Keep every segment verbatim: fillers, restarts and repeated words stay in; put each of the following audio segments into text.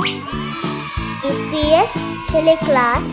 އި ޕީ އެސް ޓެލެ ކްލާސް.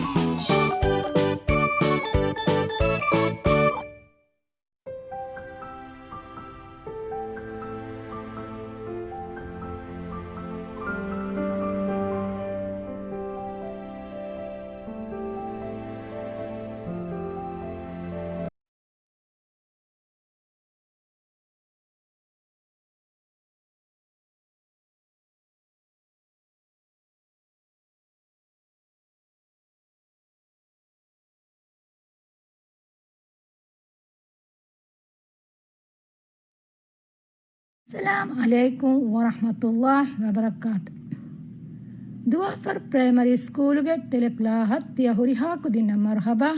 އައްސަލާމު ޢަލައިކުމް ވަރަޙްމަތުﷲި ވަބަރަކާތު. ދުވާފަރު ޕްރައިމަރީ ސްކޫލުގެ ޓެލެ ކްލާހަށް ތިޔަ ހުރިހާ ކުދިންނަށް މަރުޙަބާ.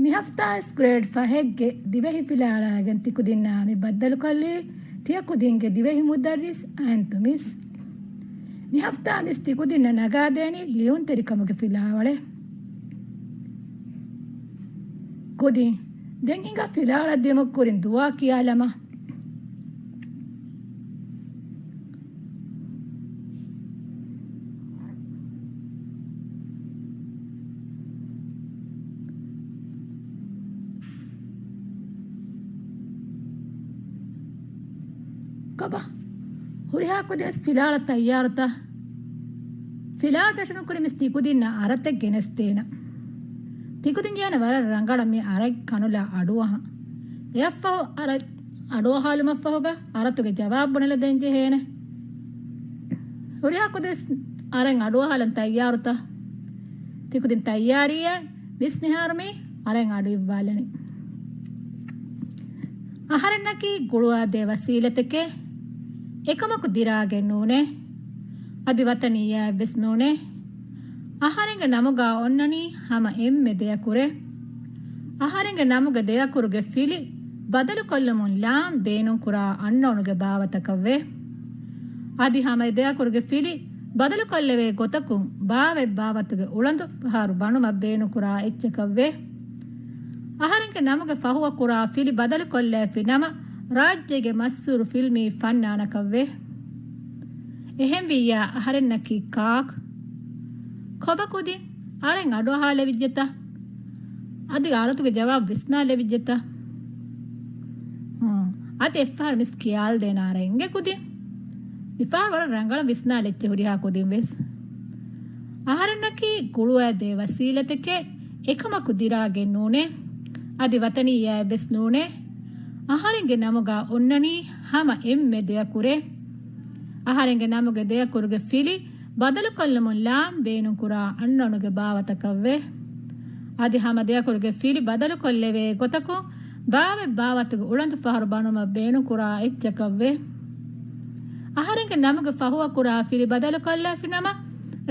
މި ހަފްތާ އިސް ގްރޭޑް ފަހެއްގެ ދިވެހި ފިލާޅާގެން ތިކުދިންނާ މި ބައްދަލުކޮށްލީ ތިޔަ ކުދިންގެ ދިވެހި މުދައްރިސް އައިންތު މިސް. މި ހަފްތާ މިސް ތިކުދިންނަށް ނަގާދޭނީ ލިޔުންތެރިކަމުގެ ފިލާވަޅެއް. ކުދިން، ދެން ހިނގާ ފިލާވަޅަށް ދިޔުމަށް ކުރިން ދުޢާ ކިޔާލަމާ. ކޮބާ؟ ހުރިހާ ކުދިން ވެސް ފިލާވަޅަށް ތައްޔާރުތަ؟ ފިލާވަޅަށް ފެށުމުގެ ކުރިން ވެސް ތިކުދިންނަށް އަރަތައް ގެނެސްދޭނަން. ތިކުދިން ޖެހޭނެ ވަރަށް ރަނގަޅަށް މި އަރަތް ކަނުލާ އަޑުއަހަން. އެއަށްފަހު އަރަތް އަޑުއަހާލުމަށްފަހުގަ އަރަތުގެ ޖަވާބު ބުނެލަދޭން ޖެހޭނެ. ހުރިހާ ކުދިން ވެސް އަރަތް އަޑުއަހާލަން ތައްޔާރުތަ؟ ތިކުދިން ތައްޔާރީއޭ؟ މިސް މިހާރު މި އަރަތް އަޑު އިއްވާލަނީ. އަހަރެންނަކީ ގުޅުވާދޭ ވަސީލަތެކޭ، އެކަމަކު ދިރާގެއް ނޫނޭ. އަދި ވަތަނިއްޔާއެއްވެސް ނޫނޭ. އަހަރެންގެ ނަމުގަ އޮންނަނީ ހަމަ އެންމެ ދެއަކުރޭ. އަހަރެންގެ ނަމުގެ ދެއަކުރުގެ ފިލި ބަދަލުކޮށްލުމުން ލާން ބޭނުންކުރާ އަންނައުނުގެ ބާވަތަކަށްވޭ. އަދި ހަމަ އެ ދެއަކުރުގެ ފިލި ބަދަލުކޮށްލެވޭ ގޮތަކުން ބާވަތް ބާވަތުގެ އުޅަނދު ފަހަރު ބަނުމަށް ބޭނުންކުރާ އެއްޗަކަށްވޭ. އަހަރެންގެ ނަމުގެ ފަހުވަ ކުރާ ފިލި ބަދަލުކޮށްލައިފި ނަމަ، ރާއްޖޭގެ މަޝްހޫރު ފިލްމީ ފަންނާނަކަށްވޭ. އެހެންވިއްޔާ އަހަރެންނަކީ ކާކު؟ ކޮބާ ކުދިން؟ އަރަތް އަޑުއަހާލެވިއްޖެތަ؟ އަދި އަރަތުގެ ޖަވާބު ވިސްނާލެވިއްޖެތަ؟ އާ، އަދި އެއްފަހަރު މިސް ކިޔާލަދޭނަ އަރަތް އިނގޭ ކުދިން. މިފަހަރު ވަރަށް ރަނގަޅަށް ވިސްނާލައްޗޭ ހުރިހާ ކުދިން ވެސް. އަހަރެންނަކީ ގުޅުވާދޭ ވަސީލަތެކޭ، އެކަމަކު ދިރާގެއް ނޫނޭ. އަދި ވަތަނިއްޔާއެއްވެސް ނޫނޭ. އަހަރެންގެ ނަމުގަ އޮންނަނީ ހަމަ އެންމެ ދެއަކުރޭ. އަހަރެންގެ ނަމުގެ ދެއަކުރުގެ ފިލި ބަދަލުކޮށްލުމުން ލާން ބޭނުންކުރާ އަންނައުނުގެ ބާވަތަކަށްވޭ. އަދި ހަމަ ދެއަކުރުގެ ފިލި ބަދަލުކޮށްލެވޭ ގޮތަކުން ބާވަތް ބާވަތުގެ އުޅަނދު ފަހަރު ބަނުމަށް ބޭނުންކުރާ އެއްޗަކަށްވޭ. އަހަރެންގެ ނަމުގެ ފަހުވަ ކުރާ ފިލި ބަދަލުކޮށްލައިފި ނަމަ،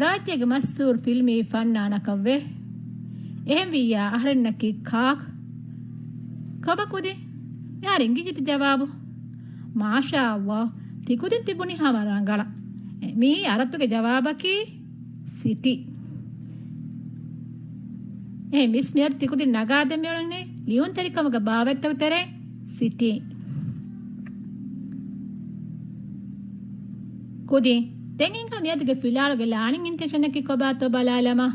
ރާއްޖޭގެ މަޝްހޫރު ފިލްމީ ފަންނާނަކަށްވޭ. އެހެންވިއްޔާ އަހަރެންނަކީ ކާކު؟ ކޮބާ ކުދިން؟ މިހާރު އިނގިއްޖެތަ ޖަވާބު؟ މާޝާﷲ، ތިކުދިން ތިބުނީ ހަމަ ރަނގަޅަށް. މިއީ އަރަތުގެ ޖަވާބަކީ ސިޓީ. އެހެން މިސް މިއަދު ތިކުދިން ނަގާދޭން މިއުޅެނީ ލިޔުންތެރިކަމުގެ ބާވަތްތަކުގެ ތެރޭ ސިޓީ. ކުދިން، ދެން ހިނގާ މިއަދުގެ ފިލާވަޅުގެ ލާނިން އިންޓެންޝަނަކީ ކޮބާތޯ ބަލާލަމާ.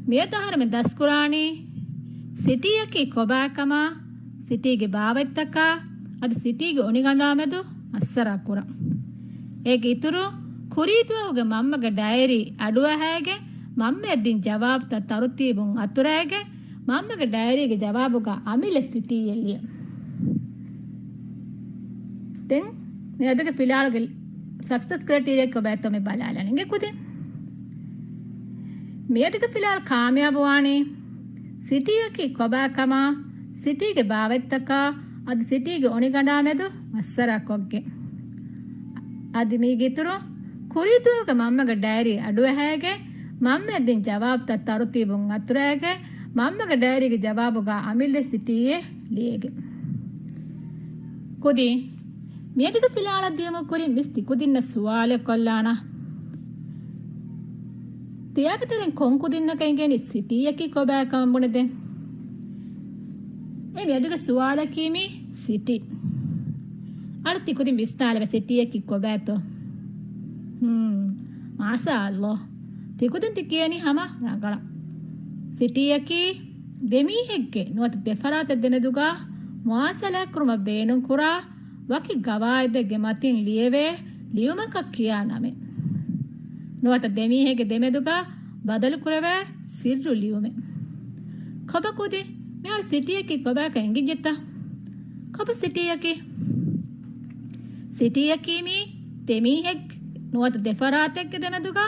މިއަދު އަހަރެމެން ދަސްކުރާނީ ސިޓީއަކީ ކޮބާކަމާ، ސިޓީގެ ބާވަތްތަކާ، އަދި ސިޓީގެ އޮނިގަނޑާމެދު މައްސަރާ ކުރަން. އޭގެ އިތުރު، ކުރީ ދުވަހުގެ މަންމަގެ ޑައިރީ އަޑުއަހައިގެން، މަންމައަށް ދިން ޖަވާބުތައް ތަރުތީބުން އަތުރައިގެން، މަންމަގެ ޑައިރީގެ ޖަވާބުގަ އަމިއްލަ ސިޓީއެއް ލިޔަން. ދެން މިއަދުގެ ފިލާވަޅުގެ ސަކްސެސް ކްރައިޓީރިއާ ކޮބާތޯ މި ބަލާލަން އިނގޭ ކުދިން. މިއަދުގެ ފިލާވަޅު ކާމިޔާބުވާނީ ސިޓީއަކީ ކޮބާކަމާ، ސިޓީގެ ބާވަތްތަކާ، އަދި ސިޓީގެ އޮނިގަނޑާމެދު މައްސަރާ ކޮށްގެން. އަދި މީގެ އިތުރު، ކުރީ ދުވަހުގެ މަންމަގެ ޑައިރީ އަޑުއަހައިގެން، މަންމައަށް ދިން ޖަވާބުތައް ތަރުތީބުން އަތުރައިގެން، މަންމަގެ ޑައިރީގެ ޖަވާބުގަ އަމިއްލަ ސިޓީއެއް ލިޔެގެން. ކުދިން، މިއަދުގެ ފިލާވަޅަށް ދިޔުމަށް ކުރިން މިސް ތިކުދިންނަށް ސުވާލެއް ކޮށްލާނަން. ތިޔާގެ ތެރެއިން ކޮން ކުދިންނަކަށް އިނގޭނީ ސިޓީއަކީ ކޮބާކަމަށް ބުނެދޭން؟ އެ މިއަދުގެ ސުވާލަކީ މި ސިޓީ. އަޅު ތިކުދިން ވިސްނާލެވޭ ސިޓީއަކީ ކޮބާތޯ؟ ހުން، މާޝާ ﷲ. ތިކުދިން ތި ކިޔަނީ ހަމަ ރަނގަޅަށް. ސިޓީއަކީ ދެމީހެއްގެ ނުވަތަ ދެފަރާތެއް ދެމެދުގަ މުއާސަލާތްކުރުމަށް ބޭނުންކުރާ ވަކި ގަވާއިދެއްގެ މަތިން ލިޔެވޭ ލިޔުމަކަށް ކިޔާ ނަމެއް. ނުވަތަ ދެމީހެއްގެ ދެމެދުގަ ބަދަލުކުރެވޭ ސިއްރު ލިޔުމެއް. ކޮބާ ކުދިން މިހާރު ސިޓީއަކީ ކޮބާކަށް އެނގިއްޖެތަ؟ ކޮބާ ސިޓީއަކީ؟ ސިޓީއަކީ މީ ދެމީހެއް ނުވަތަ ދެފަރާތެއްގެ ދެމެދުގަ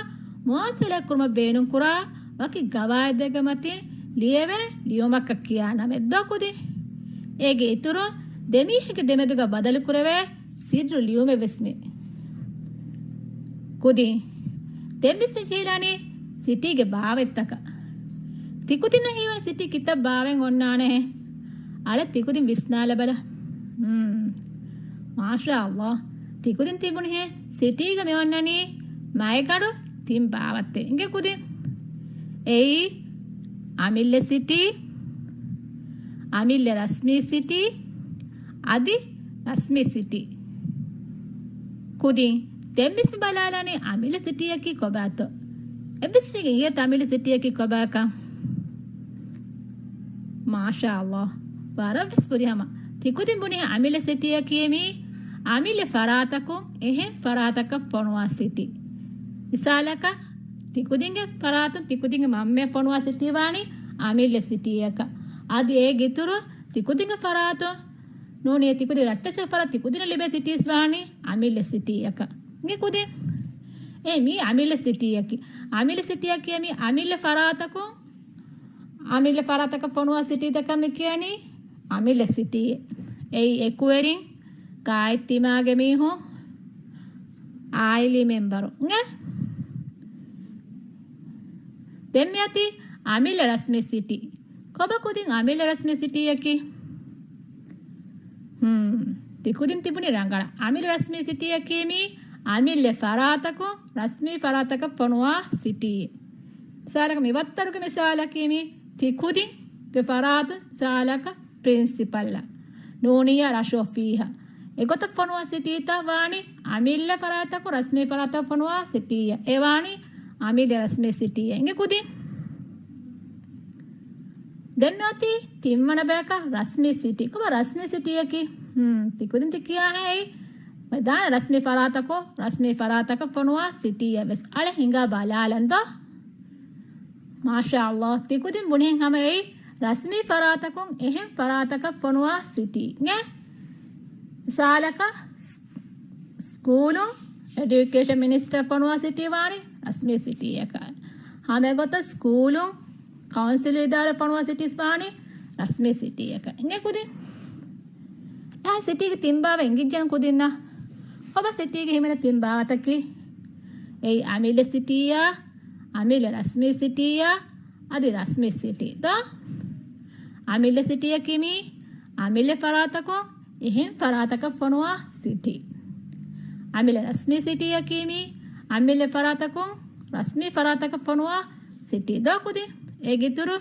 މުއާސަލާތްކުރުމަށް ބޭނުންކުރާ ވަކި ގަވާއިދެއްގެ މަތިން ލިޔެވޭ ލިޔުމަކަށް ކިޔާ ނަމެއް ދޯ ކުދިން. އޭގެ އިތުރުން ދެމީހެއްގެ ދެމެދުގަ ބަދަލުކުރެވޭ ސިއްރު ލިޔުމެއް ވެސް މި ކުދިން. ދެން ވެސް މި ކިހިލާނީ ސިޓީގެ ބާވަތްތަކަށް. ތިކުދިންނަށް ހީވަނީ ސިޓީ ކިތައް ބާވަތް އޮންނާނެހެ؟ އަޅެ ތިކުދިން ވިސްނާލަބަލަ. ހުން. މާޝާ ﷲ. ތިކުދިން ތިބުނިހެ ސިޓީގަ މި އޮންނަނީ މައިގަނޑު ތިން ބާވަތެއް. އިނގޭ ކުދިން. އެއީ އަމިއްލަ ސިޓީ، އަމިއްލަ ރަސްމީ ސިޓީ، އަދި ރަސްމީ ސިޓީ. ކުދިން ދެން ވެސް މި ބަލާލާނީ އަމިއްލަ ސިޓީއަކީ ކޮބާތޯ؟ އެއްވެސް މީހެއް އިނގޭތަ އަމިއްލަ ސިޓީއަކީ ކޮބާކަން؟ މާޝާ ﷲ. ވަރަށް ވެސް ފުރިހަމަ. ތިކުދިން ބުނިހެ އަމިއްލަ ސިޓީއަކީ މީ އަމިއްލަ ފަރާތަކުން އެހެން ފަރާތަކަށް ފޮނުވާ ސިޓީ. މިސާލަކަށް، ތިކުދިންގެ ފަރާތުން ތިކުދިންގެ މަންމައަށް ފޮނުވާ ސިޓީ ވާނީ އަމިއްލަ ސިޓީއަކަށް. އަދި އޭގެ އިތުރު ތިކުދިންގެ ފަރާތުން ނޫނީ ތިކުދިން ރައްޓެއްސެއް ފަރާތުން ތިކުދިންނަށް ލިބޭ ސިޓީސް ވާނީ އަމިއްލަ ސިޓީއަކަށް. އިނގޭ ކުދިން. އެ މީ އަމިއްލަ ސިޓީއަކީ. އަމިއްލަ ސިޓީއަކީ މީ އަމިއްލަ ފަރާތަކުން، އަމިއްލަ ފަރާތަކަށް ފޮނުވާ ސިޓީތަކަށް މި ކިޔަނީ އަމިއްލަ ސިޓީ. އެއީ އެކުވެރިން، ގާތް ތިމާގެ މީހުން، އާއިލީ މެމްބަރު. އިނގޭ؟ ދެން މިއޮތީ އަމިއްލަ ރަސްމީ ސިޓީ. ކޮބާ ކުދިން އަމިއްލަ ރަސްމީ ސިޓީއަކީ؟ ހުން. ތިކުދިން ތިބުނީ ރަނގަޅަށް. އަމިއްލަ ރަސްމީ ސިޓީއަކީ މީ އަމިއްލަ ފަރާތަކުން ރަސްމީ ފަރާތަކަށް ފޮނުވާ ސިޓީ. މިސާލަކަށް މި ވައްތަރުގެ މިސާލަކީ މީ ތިކުދިންގެ ފަރާތުން މިސާލަކަށް ޕްރިންސިޕަލްއަށް ނޫނިއްޔާ ރަށު އޮފީހަށް. އެގޮތަށް ފޮނުވާ ސިޓީތައް ވާނީ އަމިއްލަ ފަރާތަކުން ރަސްމީ ފަރާތަށް ފޮނުވާ ސިޓީއެއް. އެ ވާނީ އަމިއްލަ ރަސްމީ ސިޓީއެއް. އިނގޭ ކުދިން. ދެން މިއޮތީ ތިންވަނަ ބަޔަކަށް ރަސްމީ ސިޓީ. ކޮބާ ރަސްމީ ސިޓީއަކީ؟ ހުން، ތިކުދިން ތި ކިޔާހޭ އެއީ މައިދާނަށް ރަސްމީ ފަރާތަކުން ރަސްމީ ފަރާތަކަށް ފޮނުވާ ސިޓީއެއް ވެސް. އަޅެ ހިނގާ ބަލާލަން ދޯ. މާޝާ ﷲ. ތިކުދިން ބުނިހެން ހަމަ އެއީ ރަސްމީ ފަރާތަކުން އެހެން ފަރާތަކަށް ފޮނުވާ ސިޓީ. އިނގޭ؟ މިސާލަކަށް ސް-، ސްކޫލުން އެޑިއުކޭޝަން މިނިސްޓަރ ފޮނުވާ ސިޓީ ވާނީ ރަސްމީ ސިޓީއަކަށް. ހަމަ އެގޮތަށް ސްކޫލުން ކައުންސިލް އިދާރާ ފޮނުވާ ސިޓީސް ވާނީ ރަސްމީ ސިޓީއަކަށް. އިނގޭ ކުދިން. އެހާ ސިޓީގެ ތިން ބާވަތް އެނގިއްޖެން ކުދިންނަށް. ކޮބާ ސިޓީގެ ހިމެނޭ ތިން ބާވަތަކީ؟ އެއީ އަމިއްލަ ސިޓީއާ، އަމިއްލަ ރަސްމީ ސިޓީއާ، އަދި ރަސްމީ ސިޓީ ދޯ. އަމިއްލަ ސިޓީއަކީ މީ އަމިއްލަ ފަރާތަކުން އެހެން ފަރާތަކަށް ފޮނުވާ ސިޓީ. އަމިއްލަ ރަސްމީ ސިޓީއަކީ މީ އަމިއްލަ ފަރާތަކުން ރަސްމީ ފަރާތަކަށް ފޮނުވާ ސިޓީ ދޯ ކުދިން. އޭގެ އިތުރު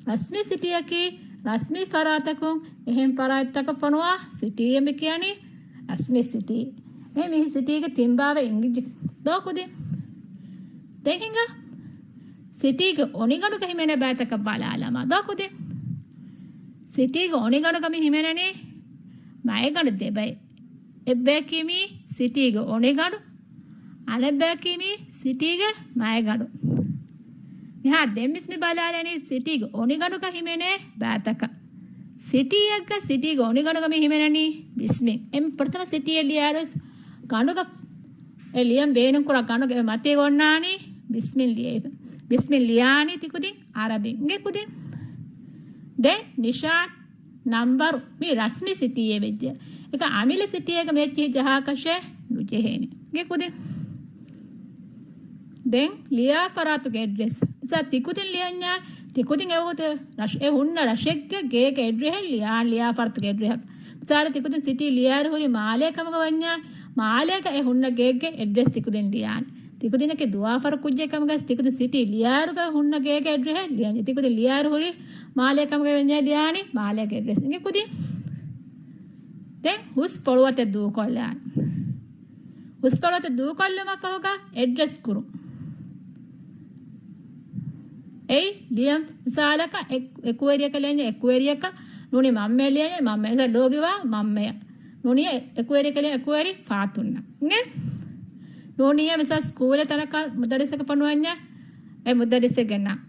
ރަސްމީ ސިޓީއަކީ ރަސްމީ ފަރާތަކުން އެހެން ފަރާތްތަކަށް ފޮނުވާ ސިޓީއެއް މި ކިޔަނީ ރަސްމީ ސިޓީ. އެ މި ސިޓީގެ ތިން ބާވަތް އެނގިއްޖެ ދޯ ކުދިން. ދެން ހިނގާ ސިޓީގެ އޮނިގަނޑުގަ ހިމެނޭ ބައިތަކަށް ބަލާލަމާ ދޯ ކުދިން. ސިޓީގެ އޮނިގަނޑުގަ މި ހިމެނެނީ މައިގަނޑު ދެ ބައެއް. އެއްބަޔަކީ މީ ސިޓީގެ އޮނިގަނޑު، އަނެއްބަޔަކީ މީ ސިޓީގެ މައިގަނޑު. މިހާރު ދެން ވެސް މި ބަލާލަނީ ސިޓީގެ އޮނިގަނޑުގަ ހިމެނޭ ބައިތަކަށް. ސިޓީއެއްގަ ސިޓީގެ އޮނިގަނޑުގަ މި ހިމެނެނީ ބިސްމިން. އެ ފުރަތަމަ ސިޓީއެއް ލިޔާއިރު ގަނޑުގަ އެ ލިޔަން ބޭނުންކުރާ ގަނޑުގެ މަތީގަ އޮންނާނީ ބިސްމިން ލިޔެ-، ބިސްމިން ލިޔާނީ ތިކުދިން އަރަބިން. އިނގޭ ކުދިން. ދެން ނިޝާން ނަންބަރު މި ރަސްމީ ސިޓީއެއް ވެއްޖެ. އެކަ އަމިއްލަ ސިޓީއެއްގަ މިއެއްޗިހި ޖަހާކަށެއް ނުޖެހޭނެ. އިނގޭ ކުދިން. ދެން ލިޔާ ފަރާތުގެ އެޑްރެސް. މިސާ ތިކުދިން ލިޔަންޏާ، ތިކުދިން އެ ވަގުތު ރަށް-، އެ ހުންނަ ރަށެއްގެ ގޭގެ އެޑްރެހެއް ލިޔާ، ލިޔާ ފަރާތުގެ އެޑްރެހެއް. މިސާލަށް ތިކުދިން ސިޓީ ލިޔާއިރު ހުރި މާލޭ ކަމުގަ ވަންޏާ، މާލޭގަ އެ ހުންނަ ގޭގެ އެޑްރެސް ތިކުދިން ލިޔާނެ. ތިކުދިންނަކީ ދުވާފަރު ކުއްޖެއް ކަމުގަ ތިކުދިން ސިޓީ ލިޔާއިރުގަ ހުންނަ ގޭގެ އެޑްރެހެއް ލިޔަން. ތިކުދިން ލިޔާއިރު ހުރި މާލޭ ކަމުގަ ވަންޏާ ލިޔާނީ މާލޭގެ އެޑްރެސް. އިނގޭ ކުދިން. ދެން ހުސް ފޮޅުވަތެއް ދޫކޮށްލާނެ. ހުސް ފޮޅުވަތެއް ދޫކޮށްލުމަށް ފަހުގަ އެޑްރެސް ކުރުން. އެއީ ލިޔަން މިސާލަކަށް އެ-، އެކުވެރިޔަކަށް ލިޔަންޏެ އެކުވެރިޔަކަށް ނޫނީ މަންމަޔަށް ލިޔަންޏެ މަންމަޔަށް ލޯބިވާ މަންމަޔަށް. ނޫނީ އެ-، އެކުވެރިޔަކަށް ލިޔަން އެކުވެރި ފާތުންނަށް. އިނގޭ؟ ނޫނީ މިސާލަކަށް ސްކޫލެއް ތަނަކަށް މުދައްރިސަކަށް ފޮނުވަންޏާ އެ މުދައްރިސެއްގެ ނަން.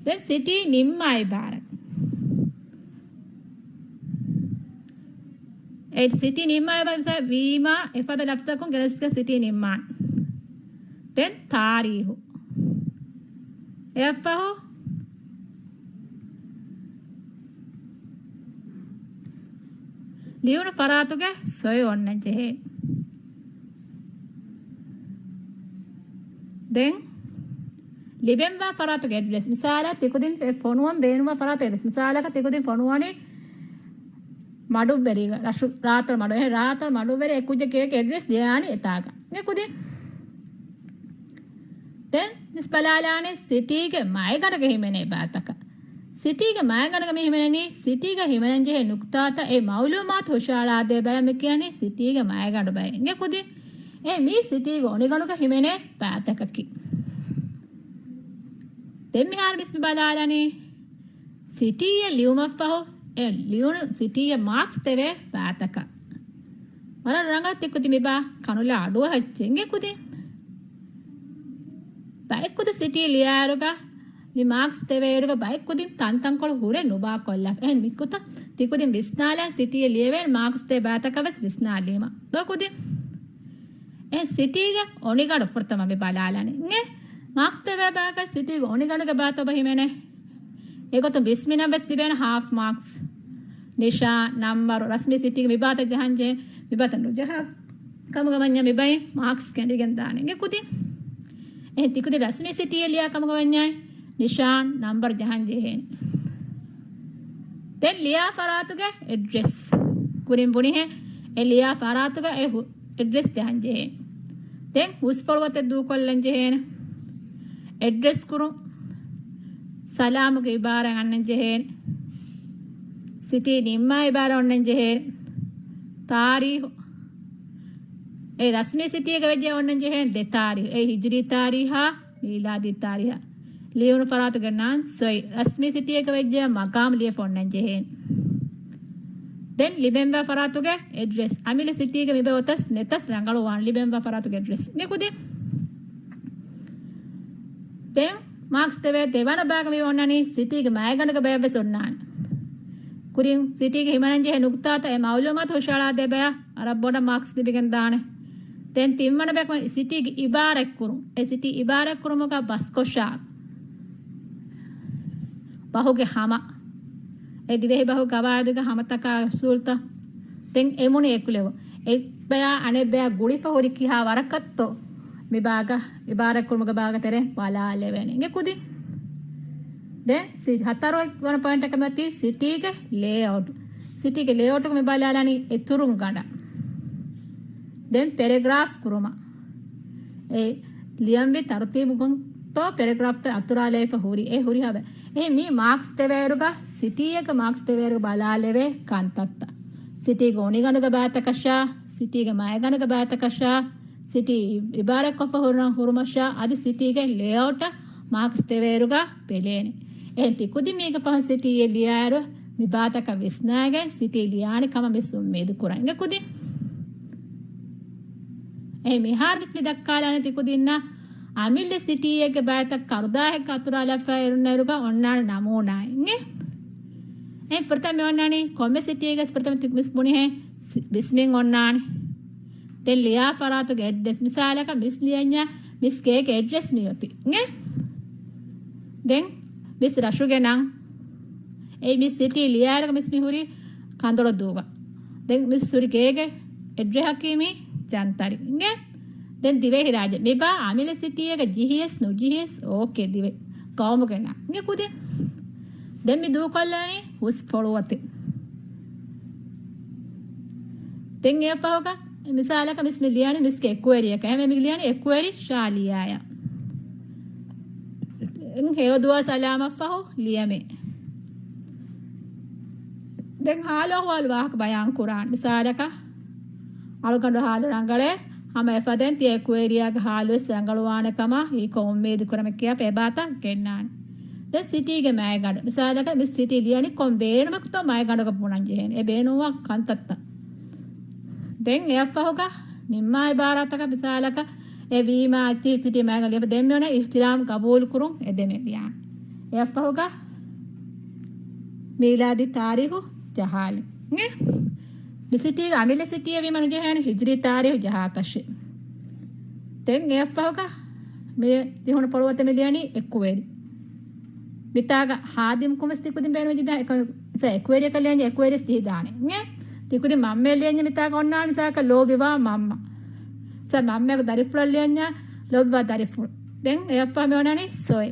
ދެން ސިޓީ ނިންމާ އިބާރަތް. އެ ސިޓީ ނިންމާ އިބާރަތް ވީމާ އެފަދަ ލަފްޒަކުން ގެނެސްގެން ސިޓީ ނިންމާން. ދެން ތާރީހު. އެއަށްފަހު ލިޔުނު ފަރާތުގެ ސޮއި އޮންނަން ޖެހޭ. ދެން ލިބެންވާ ފަރާތުގެ އެޑްރެސް. މިސާލަށް ތިކުދިން އެ ފޮނުވަން ބޭނުންވާ ފަރާތުގެ އެޑްރެސް. މިސާލަކަށް ތިކުދިން ފޮނުވަނީ މަޑުއްވެރި، ރަށު، ރާތަޅު މަޑު. އެހެން ރާތަޅު މަޑުއްވެރި އެ ކުއްޖެއްގެ އެޑްރެސް ދިޔާނީ އެތާގަ. އިނގޭ ކުދިން. ދެން މިސް ބަލާލާނެ ސިޓީގެ މައިގަނޑުގަ ހިމެނޭ ބައިތަކަށް. ސިޓީގެ މައިގަނޑުގަ މި ހިމެނެނީ، ސިޓީގަ ހިމެނަން ޖެހޭ ނުކުތާތައް އެ މައުލޫމާތު ހުށައަޅާދޭ ބަޔަށް މި ކިޔަނީ ސިޓީގެ މައިގަނޑު ބައެއް. އިނގޭ ކުދިން. އެ މީ ސިޓީގެ އޮނިގަނޑުގަ ހިމެނޭ ބައިތަކަކީ. ދެން މިހާރު މިސް މި ބަލާލަނީ ސިޓީއެއް ލިޔުމަށްފަހު އެ ލިޔުނު ސިޓީއެއް މާކްސް ދެވޭ ބައިތަކަށް. ވަރަށް ރަނގަޅު ތިކުދިން މިބާ ކަނުލާ އަޑުއަހައްޗޭ. އިނގޭ ކުދިން. ބައެއްކުދިން ސިޓީ ލިޔާއިރުގަ މި މާކްސް ދެވޭއިރުގަ ބައެއްކުދިން ތަންތަންކޮޅު ހުރެ ނުބާކޮށްލާފަ. އެހެން މިކުތަ ތިކުދިން ވިސްނާލާ ސިޓީއެއް ލިޔެވޭނެ މާކްސް ދޭ ބައިތަކަށް ވެސް ވިސްނާލީމަ. ދޯ ކުދިން. އެ ސިޓީގެ އޮނިގަނޑު ފުރަތަމަ މި ބަލާލަނީ. އިނގޭ މާކްސް ދެވޭ ބައިގަ ސިޓީގެ އޮނިގަނޑުގެ ބައިތައް އޮބަ ހިމެނޭ. އެގޮތުން ވިސްމިނަށް ވެސް ލިބޭނެ ހާފް މާކްސް. ނިޝާން، ނަންބަރު، ރަސްމީ ސިޓީގެ މިބާތައް ޖަހަންޖެހޭ. މިބާތައް ނުޖަހާ ކަމުގަ ވަންޏާ މިބައި މާކްސް ކެނޑިގެން ދާނެ. އިނގޭ ކުދިން. އެހެން ތިކުދިން ރަސްމީ ސިޓީއެއް ލިޔާ ކަމުގަ ވަންޏާ ނިޝާން، ނަންބަރު ޖަހަން ޖެހޭނެ. ދެން ލިޔާ ފަރާތުގެ އެޑްރެސް. ކުރިން ބުނިހެން އެ ލިޔާ ފަރާތުގަ އެ ހު-، އެޑްރެސް ޖަހަން ޖެހޭނެ. ދެން ހުސްފޮޅުވަތެއް ދޫކޮށްލަން ޖެހޭނެ. އެޑްރެސް ކުރުން. ސަލާމުގެ އިބާރާތް އަންނަން ޖެހޭނެ. ސިޓީ ނިންމާ އިބާރާތް އޮންނަން ޖެހޭނެ. ތާރީހު. އެ ރަސްމީ ސިޓީގަ ވެއްޖެ އޮންނަން ޖެހޭނެ ދެ ތާރީހު. އެ ހިޖުރީ ތާރީހާ މީލާދީ ތާރީހާ. ލިޔުނު ފަރާތުގެ ނަން ސޮއި. ރަސްމީ ސިޓީއެއްގަ ވެއްޖެ މަގާމް ލިޔެފަ އޮންނަން ޖެހޭނެ. ދެން ލިބެންވާ ފަރާތުގެ އެޑްރެސް. އަމިއްލަ ސިޓީގަ މިބަ އޮތަސް ނެތަސް ރަނގަޅު ވާން ލިބެންވާ ފަރާތުގެ އެޑްރެސް. އިނގޭ ކުދިން. ދެން މާކްސް ދެވޭ ދެވަނަ ބައިގަ މި އޮންނަނީ ސިޓީގެ މައިގަނޑުގެ ބައެއް ވެސް އޮންނާނެ. ކުރިން ސިޓީގެ ހިމަނަން ޖެހޭ ނުކުތާތައް އެ މައުލޫމާތު ހުށައަޅާދޭ ބަޔަށް ވަރަށް ބޮޑަށް މާކްސް ލިބިގެން ދާނެ. ދެން ތިންވަނަ ބަޔަކު ސިޓީގެ އިބާރާތް ކުރުން. އެ ސިޓީ އިބާރާތް ކުރުމުގަ ބަސްކޮށާ ބަހުގެ ހަމަ. އެ ދިވެހި ބަހު ގަވާއިދުގެ ހަމަތަކާ އުސޫލުތައް. ދެން އެމުނި އެކުލެވުން. އެއްބަޔާ އަނެއްބަޔާ ގުޅިފަ ހުރި ކިހާ ވަރަކަށްތޯ މި ބާގަ އިބާރާތް ކުރުމުގެ ބާގަ ތެރޭ ބަލާލެވޭނެ. އިނގޭ ކުދިން. ދެން ސި-، ހަތަރު ވަނަ ޕޮއިންޓަކަށް މިއޮތީ ސިޓީގެ ލޭއައުޓް. ސިޓީގެ ލޭއައުޓުގަ މި ބަލާލާނީ އެތުރުން ގަނޑަށް. ދެން ޕެރެގްރާފް ކުރުމަށް. އެ ލިޔަންވި ތަރުތީބުގަންތޯ ޕެރެގްރާފްތައް އަތުރާލައިފަ ހުރި އެ ހުރިހާ ބަ-، އެހެން މި މާކްސް ދެވޭއިރުގަ ސިޓީއެއްގަ މާކްސް ދެވޭއިރުގަ ބަލާލެވޭ ކަންތައްތައް. ސިޓީގެ އޮނިގަނޑުގެ ބައިތަކަށާ، ސިޓީގެ މައިގަނޑުގެ ބައިތަކަށާ، ސިޓީ އި-، އިބާރާތްކޮށްފަ ހުރުނަ ހުރުމަށާ، އަދި ސިޓީގެ ލޭއައުޓަށް މާކްސް ދެވޭއިރުގަ ބެލޭނެ. އެހެން ތި ކުދިން މީގެ ފަހުން ސިޓީއެއް ލިޔާއިރު، މި ބާތަކަށް ވިސްނާގެން ސިޓީ ލިޔާނެ ކަމަށް މިސް އުއްމީދު ކުރަން. އިނގޭ ކުދިން. އެ މިހާރު މިސް މި ދައްކާލާނެ ތި ކުދިންނަށް އަމިއްލަ ސިޓީއެއްގެ ބައިތައް ކަރުދާހެއްގަ އަތުރާލަފަ އިރުންނައިރުގަ އޮންނާނެ ނަމޫނާއެއް. އިނގޭ. އެ ފުރަތަމަ މި އޮންނާނީ ކޮންމެ ސިޓީގެ ފުރަތަމަ ތި މިސް ބުނިހެން ސި-، ވިސްމިން އޮންނާނެ. ދެން ލިޔާ ފަރާތުގެ އެޑްރެސް. މިސާލަކަށް މިސް ލިޔަންޏާ މިސް ގޭގެ އެޑްރެސް މިއޮތީ. އިނގޭ؟ ދެން މިސް ރަށުގެ ނަން. އެ މިސް ސިޓީ ލިޔާއިރުގަ މިސް މި ހުރީ ކަނދޮޅުދޫގަ. ދެން މިސް ހުރި ގޭގެ އެޑްރެހަކީ މި ޖަންތަރި. އިނގޭ؟ ދެން ދިވެހިރާއްޖެ. މިބާ އަމިއްލަ ސިޓީއެއްގަ ޖިހިޔަސް ނުޖިހިޔަސް އޯކޭ ދިވެ-، ގައުމުގެ ނަން. އިނގޭ ކުދިން. ދެން މި ދޫކޮށްލާނީ ހުސް ފޮޅުވަތެއް. ދެން އެއަށްފަހުގަ މިސާލަކަށް މިސް މި ލިޔާނީ މިސްގެ އެކުވެރިޔަކަށް. އެހެންވެ މި ލިޔާނީ އެކުވެރި ޝާ ލިޔާޔާ. ދެން ހެޔޮ ދުވަސް އަލާމަށްފަހު ލިޔަމޭ. ދެން ހާލު އަހުވާލު ވާހަކަ ބަޔާން ކުރާން. މިސާލަކަށް، އަޅުގަނޑު ހާލު ރަނގަޅޭ، ހަމަ އެފަދައިން ތިޔަ އެކުއެރިއާގެ ހާލުވެސް ރަނގަޅުވާނެ ކަމަށް ހީކޮށް އުއްމީދު ކުރަމެ ކިޔާ އެބާތައް ގެންނާނެ. ދެން ސިޓީގެ މައިގަނޑު. މިސާލަކަށް މި ސިޓީ ލިޔަނީ ކޮން ބޭނުމަކުތޯ މައިގަނޑުގަ ބުނަން ޖެހޭނެ. އެ ބޭނުންވާ ކަންތައްތައް. ދެން އެއަށްފަހުގަ ނިންމާ އިބާރާތަކަށް މިސާލަކަށް އެ ވީމާ އައްޗިހި ސިޓީ މައިގަނޑު ލިޔަން ދެން މިއޮންނަ އިޙްތިރާމް ގަބޫލު ކުރުން އެ ދެމެ ލިޔާނެ. އެއަށްފަހުގަ މީލާދީ ތާރީހު ޖަހާލި. މި ސިޓީގަ އަމިއްލަ ސިޓީއެއް ވީމަ ނުޖަހޭނެ ހިޖުރީ ތާރީހު ޖަހާކަށެއް. ދެން އެއަށްފަހުގަ މި ޖެހުނު ފޮޅުވަތަށް މި ލިޔަނީ އެކުއެރި. މިތާގަ ހާދިމްކުން ވެސް ތިކުދިން ބޭނުމެއްޖެ ދާ އެކު-، އެކުއެރިއަކަށް ލިޔަންޖެ އެކުއެރި ސިހިދާނެ. އެ ތިކުދިން މަންމައެއް ލިޔަންޖެ މިތާގަ އޮންނާނެ މިސާލަކަށް ލޯބިވާ މަންމަ. މިސާލަ މަންމައަކު ދަރިފުޅަށް ލިޔަންޏާ ލޯބިވާ ދަރިފުޅު. ދެން އެއަށްފަހު މި އޮންނާނީ ސޮއެ.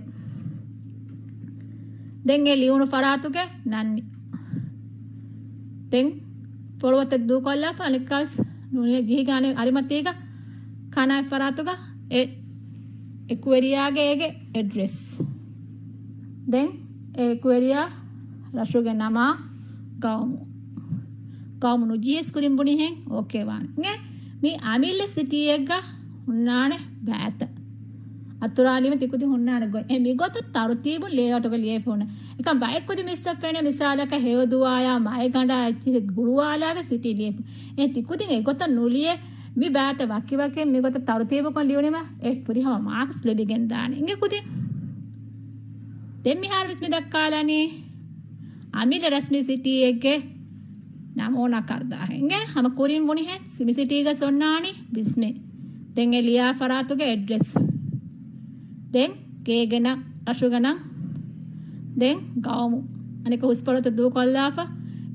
ދެން އެ ލިޔުނު ފަރާތުގެ ނަންނި. ދެން ފޮޅުވަތަށް ދޫކޮށްލާފަ އަނެއްކާވެސް ނޫނީ ޖިހިގެ އަނެއް އަރިމަތީގަ ކަނާތް ފަރާތުގަ އެ އެކުވެރިޔާގެ އޭގެ އެޑްރެސް. ދެން އެ އެކުވެރިޔާ ރަށުގެ ނަމާ ގައުމު. ގައުމު ނުޖިހިސް ކުރިން ބުނިހެން އޯކޭ ވާނެ. އިނގޭ މި އަމިއްލަ ސިޓީއެއްގަ ހުންނާނެ ބައިތައް. އަތުރާލީމަ ތިކުދިން ހުންނާނެ ގޮތް. އެ މިގޮތަށް ތަރުތީބު ލޭއައުޓުގަ ލިޔެފަ ހުންނަ. އެކަން ބައެއް ކުދިން މިސްއަށް ފެނޭ މިސާލަކަށް ހެޔޮދުވާޔާ މައިގަނޑާ އެއްޗެހި ގުޅުވާލާގެ ސިޓީ ލިޔެފަ. އެ ތިކުދިން އެގޮތަށް ނުލިޔެ މި ބައިތައް ވަކިވަކި މިގޮތަށް ތަރުތީބުކޮށް ލިޔުނީމަ އެ ފުރިހަމަ މާކްސް ލިބިގެން ދާނެ. އިނގޭ ކުދިން. ދެން މިހާރު ވެސް މި ދައްކާލަނީ އަމިއްލަ ރަސްމީ ސިޓީއެއްގެ ނަމޫނާ ކަރުދާހެއް. އިނގޭ ހަމަ ކުރިން ބުނިހެން މި ސިޓީގަ އޮންނާނީ ބިސްމި. ދެން އެ ލިޔާ ފަރާތުގެ އެޑްރެސް. ދެން ގޭގެ ނަން، ރަށުގެ ނަން. ދެން ގައުމު. އަނެކަ ހުސްފޮޅުތައް ދޫކޮށްލާފަ